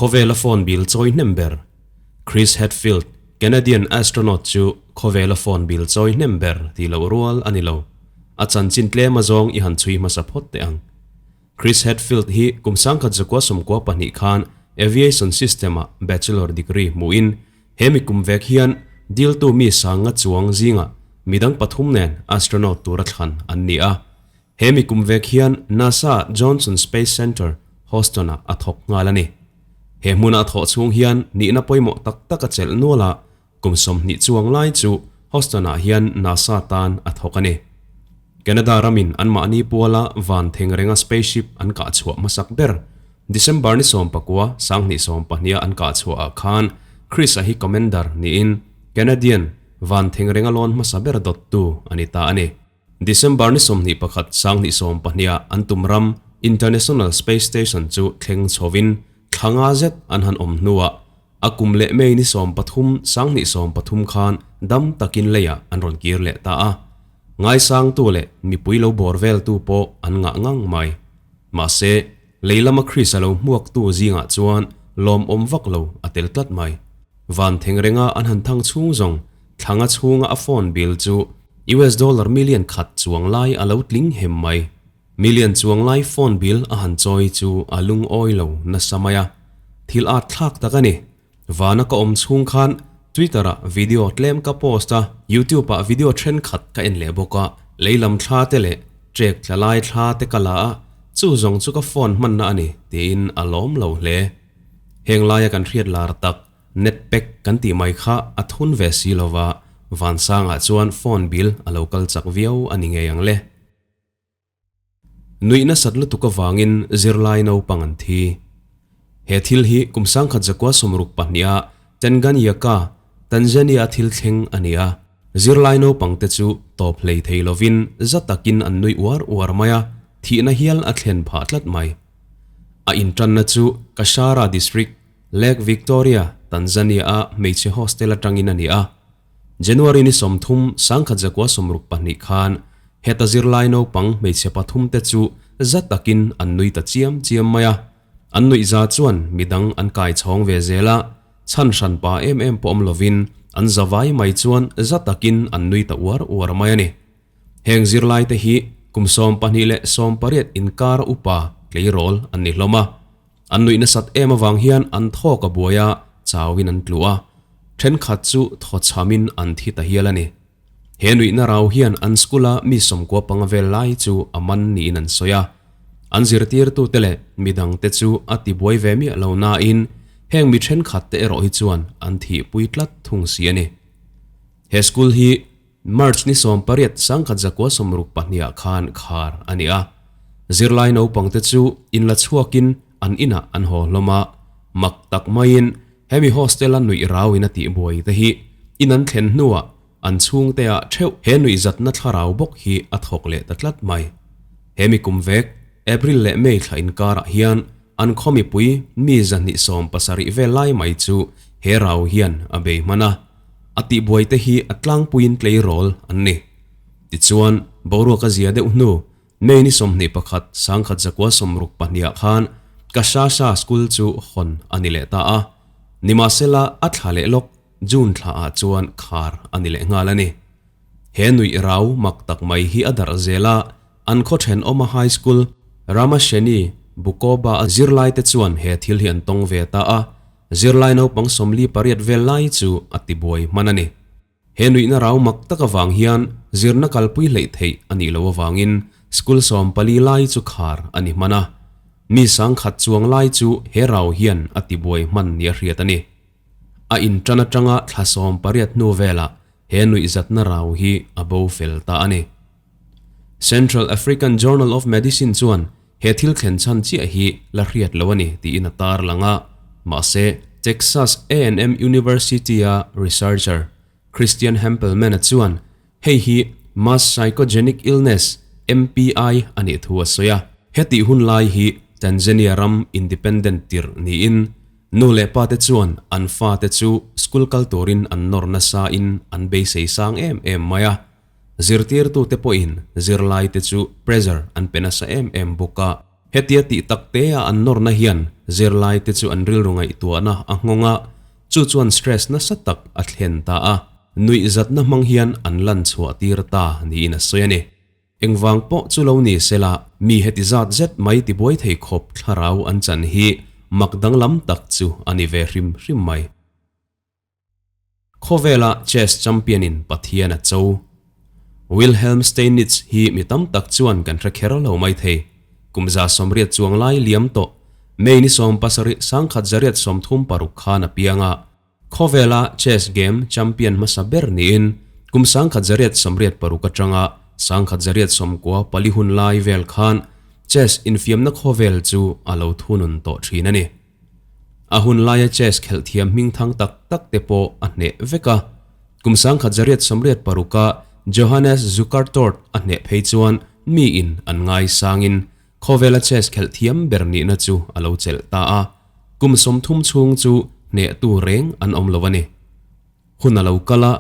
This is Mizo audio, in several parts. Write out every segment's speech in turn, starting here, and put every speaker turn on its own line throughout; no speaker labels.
Khawvela phone bill chawi hnem ber Chris Hadfield, Canadian astronaut chu khawvela phone bill chawi hnem ber tih loh rual a ni lo. A chanchin tlem azawng i han chhui hmasa phawt teh ang. Chris Hadfield hi kum 1992 khan Aviation System-ah Bachelor degree hmuhin he mi kum vek hian diltu mi sanga chuang zingah midang pathum nen astronaut tura thlan an ni a. He mi kum vek hian NASA Johnson Space Center, Houston-ah a thawk nghal a ni. He hmuna a thawh chhung hian nihna pawimawh tak tak a chelh nual a, kum 20 chuang lai chu Houston-ah hian NASA tan a thawk a ni. Canada ramin anmahni puala van theng renga spaceship an kah chhuah hmasak ber December ni 19, 2012-a an kah chhuahah khan Chris-a hi commander niin Canadian van theng renga lawn hmasa ber dawttu a ni ta a ni. December ni 21, 2012-ah an tum ram International Space Station chu thleng chhovin thla nga zet an han awm hnuah a kum leh May ni 13, 2013 khan dam takin leiah an rawn kir leh ta a. Ngaisangtu leh mipui lo bawr veltu pawh an ngah ngang mai. Mahse, lei lama Chris a lo hmuaktu zingah chuan lawmawm vak lo a tel tlat mai. Van theng renga an han thang chhung zawng thla nga chhunga a phone bill chu US dollar million khat chuang lai a lo tling hem mai. Million chuang lai phone bill a han chawi chu a lungawi lo nasa mai a. Thil at thlak tak a ni. Vana ka awm chhung khan Twitter ah video tlem ka post a, YouTube ah video thenkhat ka en leh bawk a, leilam thla te leh trek tla lai thla te ka la a, chu zawng chu ka phone hmanna a ni tiin a lawm lo hle. Heng laia kan hriat lar tak net pack kan tih mai kha a thun ve si lova, Vansangah chuan phone bill a lo kal chak viau a ni ngei ang le. Nuih nasat lutuk avangin zirlai naupang an thi. He thil hi kum 1962-a Tanganyika, Tanzania thil thleng a ni a. Zirlai naupangte chu tawp hlei thei lovin za takin an nui uar uar mai a, thihna hial a thlen phah tlat mai. A intanna chu Kashara District, Lake Victoria, Tanzania-a hmeichhe hostel atangin a ni a. January ni 30, 1962 khan heta zirlai naupang hmeichhe pathum te chu za takin an nui ta chiam chiam mai a. An nuih za chuan midang an kai chhawng ve zel a, chhan hran pa em em pawh awm lovin an za vai mai chuan za takin an nui ta uar uar mai a ni. Heng zirlai te hi kum 12 leh 18 inkar upa tleirawl an ni hlawm a. An nuih nasat em avang hian an thawk a buai a, chauin an tlu a, thenkhat chu thaw chhamin an thi ta hial a ni. He nuihna rau hian an school-a mi 95 vel lai chu a man niin an sawi a. An zirtirtute leh midangte chu a tibuai ve miah lo nain heng mi thenkhat te erawh hi chuan an thihpui tlat thung si a ni. He school hi March ni 18, 1962-ah khan khar a ni a. Zirlai naupangte chu inla chhuakin an inah an haw hlawm a, mak tak maiin hemi hostel-a nuih rauin a tihbuai te hi in an thlen hnuah an chhungteah theuh he nuihzatna thlarau bawk hi a thawk leh ta tlat mai. Hemi kum vek, April leh May thla inkarah hian an khaw mipui mi 270 vel lai mai chu he rau hian a bei hman a. A tihbuai te hi a tlangpuiin tleirawl an ni. Tichuan, boruak a zia deuh hnu, May ni 21, 1962-ah khan Kashasha School chu hawn a ni leh ta a. Nimahsela, a thla leh lawk, June thlaah chuan khar a ni leh nghal a ni. He nuih rau mak tak mai hi a darh zel a, an khaw thenawma high school, Ramasheni, Bukoba a zirlaite chuan he thil hi an tawng ve ta a. Zirlai naupang 48 vel lai chu a tibuai hman a ni. He nuihna rau mak tak avang hian zirna kalpui hleih theih a nih loh avangin school 14 lai chu khar a ni hman a. Mi 1000 chuang lai chu he rau hian a tibuai hman ni a hriat a ni. A intan atanga thla 18 hnu velah he nuihzatna rau hi a bo fel ta a ni. Central African Journal of Medicine chuan he thil thlen chhan chiah hi la hriat lo a ni tiin a tar lang a. Mahse, Texas A&M University-a researcher Christian Hempelmann-a chuan hei hi mass psychogenic illness, MPI, a nih thu a sawi a. Hetih hun lai hi Tanzania ram independent tirh niin nu leh pa te chuan an fa te chu school kal turin an nawr nasa in an beisei sang em em mai a. Zirtirtute pawhin zirlaite chu pressure an pe nasa em em bawk a. Hetia tih tak te a an nawrna hian Zirlaite chu an rilru ngaihtuahna a nghawng a, chu chuan stress nasa tak a thlen ta a, nuihzatna hmang hian an lan chhuah tir ta niin a sawi a ni. Engvang pawh chu lo ni sela, mi heti zat zet mai tibuai thei khawp thlarau an chan hi mak danglam tak chu a ni ve hrim hrim mai. Khawvela chess champion in Pathian a cho. Wilhelm Steinitz hi mi tam tak chuan kan hre kher lo mai thei. Kum 180 chuang lai liam tawh May ni 70 1936 khan a piang a. Khawvela chess game champion hmasa ber niin kum 1986 atanga 1994 hun lai vel khan chess infiamna khawvel chu a lo thunun tawh thin a ni. A hun laia chess khelh thiam hming thang tak tak te pawh a hneh vek a. Kum 1986 a Johannes Zukertort a hneh phei chuan miin an ngaisangin khawvela chess khelh thiam ber nihna chu a lo chelh ta a. Kum 30 chhung chu hnehtu reng an awm lo a ni. Hun a lo kal a,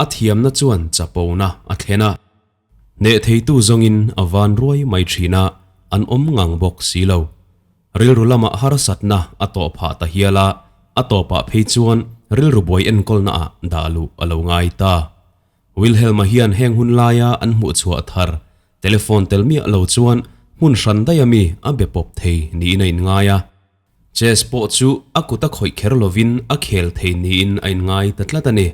a thiamna chuan chapona a thlen a. Hneh theitu zawngin a van ruai mai thin a, an awm ngang bawk si lo. Rilru lamah harsatna a tawh phah ta hial a, a tawpah phei chuan rilru buai enkawlna ah dah luh a lo ngai ta. Wilhelm-a hian heng hun laia an hmuh chhuah thar telephone tel miah lo chuan hmun hran daih ami a be pawp thei niin a inngai a. Chess pawh chu a kut a khawih kher lovin a khel thei niin a inngai ta tlat a ni.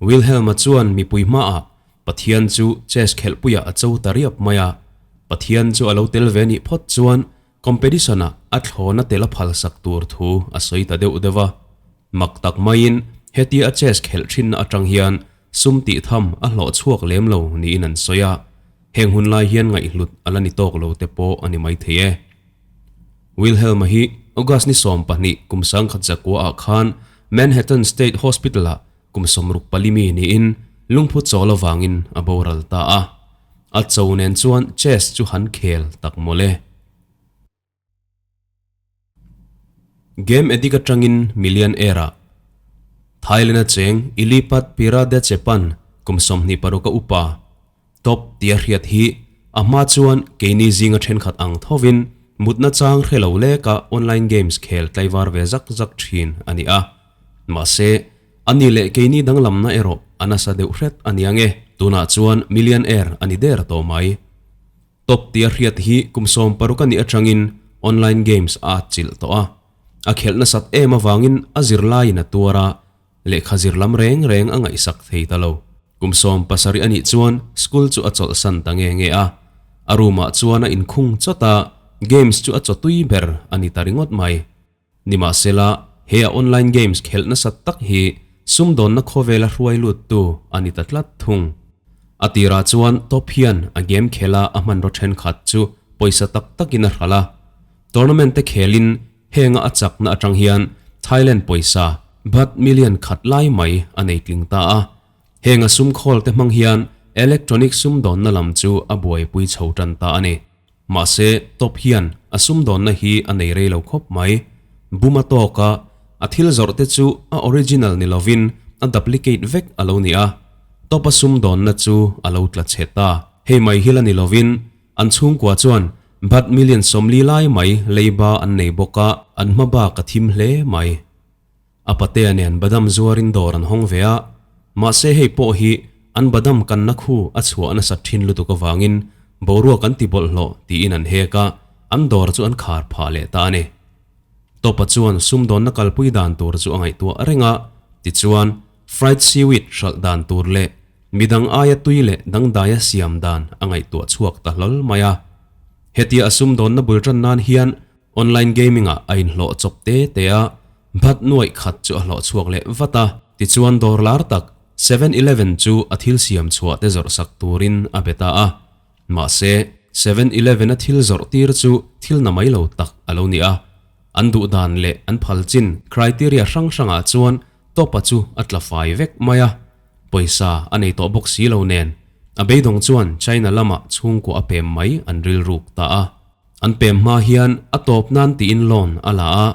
Wilhelm-a chuan mipui hmaah Pathian chu chess khelhpuiah a cho ta riap mai a, Pathian chu a lo tel ve nih phawt chuan competition-ah a thlawna tel a phalsak tur thu a sawi ta deuh deuh a. Mak tak maiin hetia a chess khelh thinna atang hian sum tih tham a hlawh chhuak lem lo niin an sawi a, heng hun lai hian ngaihhlut a la ni tawk lo te pawh a ni maithei e. Wilhelm-a hi August ni 12 kum 1900 ah khan Manhattan State Hospital-ah kum 64 mi niin lungphu chawl avangin a boral ta a. A cho nen chuan chess chu han khel tak mawle. Game addict atangin millionaire-ah Thailand-a cheng Ilipat Piradechepan kum 26 a upa Top tia hriat hi a hma chuan keini zinga thenkhat ang thovin mutna chang hre lo leka online games khel tlaivar ve zak zak thin a ni a. Mahse, a ni leh keini danglamna erawh a nasa deuh hret a nia nge, tunah chuan millionaire a ni der tawh mai. Top tia hriat hi kum 60 a nih atangin online games a atchilh tawh a. A khelh nasat em avangin a zirlaiin a tuar a, Lehkha zir lam reng reng a ngaihsak thei ta lo. Kum 17 a nih chuan school chu a chawlhsan ta nge nge a. A room ah chuan a inkhung chawt a, games chu a chawtui ber a ni ta ringawt mai. Nimahsela, he a online games khelh nasat tak hi sumdawnna khawvela hruai luttu a ni ta tlat thung. A tirah chuan Top hian a game khela a hmanraw thenkhat chu pawisa tak takin a hralh a. Tournament te khelin Henga a chakna atang hian Thailand pawisa baht million khat lai mai a nei tling ta a. Henga sum khawl te hmang hian electronic sumdawnna lam chu a buaipui chho tan ta a ni. Mahse, Top hian a sumdawnna hi a nei rei lo khawp mai. Bum a tawk a, a thil zawrh te chu a original ni lovin a duplicate vek a lo ni a. Top a sumdawnna chu a lo tla chhe ta. Hei mai hi la ni lovin An chhungkua chuan baht million 40 lai mai leiba an nei bawk a, an hma bak a thim hle mai. A patea nen badam zuarin dawr an hawng ve a, mahse hei pawh hi an badam kanna khu a chhuah nasat thin lutuk avangin boruak an ti bawlhhlawh tiin an hek a, an dawr chu an khar phah leh ta a ni. Tawpa chuan sumdawnna kalpui dan tur chu a ngaihtuah reng a, tichuan fried seaweed hralh dan tur leh midang aia tui leh dangdaia siam dan a ngaihtuah chhuak ta hlawl mai a. Hetia a sumdawnna bul tan nan hian online gaming-ah a inhlawh chawp te te a, bat nuaih khat chu a hlawh chhuak leh vat a. Tichuan dawr lar tak 7-Eleven chu a thil siam chhuah te zawrh sak turin a be ta a. Mahse, 7-Eleven a thil zawrh tir chu thil na mai lo tak a lo ni a. An duh dan leh an phal chin criteria hrang hrangah chuan Tawpa chu a tla fai vek mai a. Pawisa a nei tawh bawk si lo nen, a beidawng chuan China lamah chhungkua a pem mai an rilruk ta a. An pem hma hian a tawp nan tiin loan a la a,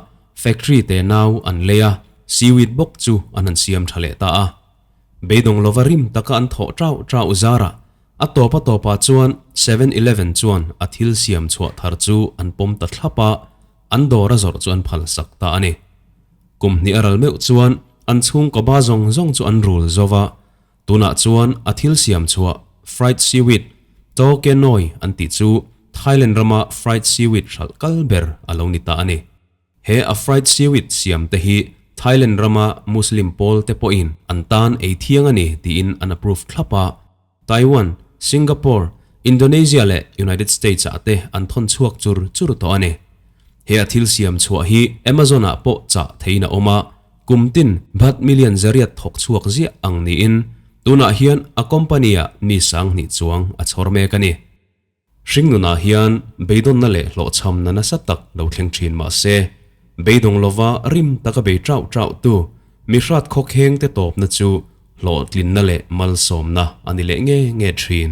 factory te nau an lei a, seaweed bawk chu an han siam tha leh ta a. Beidawng lova rim taka an thawh chauh chauh zarah a tawp a tawpah chuan 7-Eleven chuan a thil siam chhuah thar chu an pawm ta thlap a. an dawr a zawrh chu an phal sak ta a ni. Kum hnih a ral meuh chuan an chhungkaw ba zawng zawng chu an rul zo va, tunah chuan a thil siam chhuah fried seaweed, Toke Noi an tih chu Thailand rama fried seaweed hralh kal ber a lo ni ta a ni. He a fried seaweed siam te hi Thailand rama Muslim pawl te pawhin an tan ei thiang a ni tiin an approve thlap a. Taiwan, Singapore, Indonesia leh United States ah te an thawn chhuak chur chur tawh a ni. He a thil siam chhuah hi Amazon ah pawh chah theiin a awm a, kum tin baht million zariat thawk chhuak ziah ang niin tunah hian a company ah mi 2000 chuang a chhawr mek a ni. Hringnunah hian beidawnna leh hlawhchhamna nasa tak lo thleng thin mah se, beidawng lova rim taka bei trauh trauh tu mi hrat khawkheng te tawpna chu hlawhtlinna leh malsawmna a ni leh nge nge thin.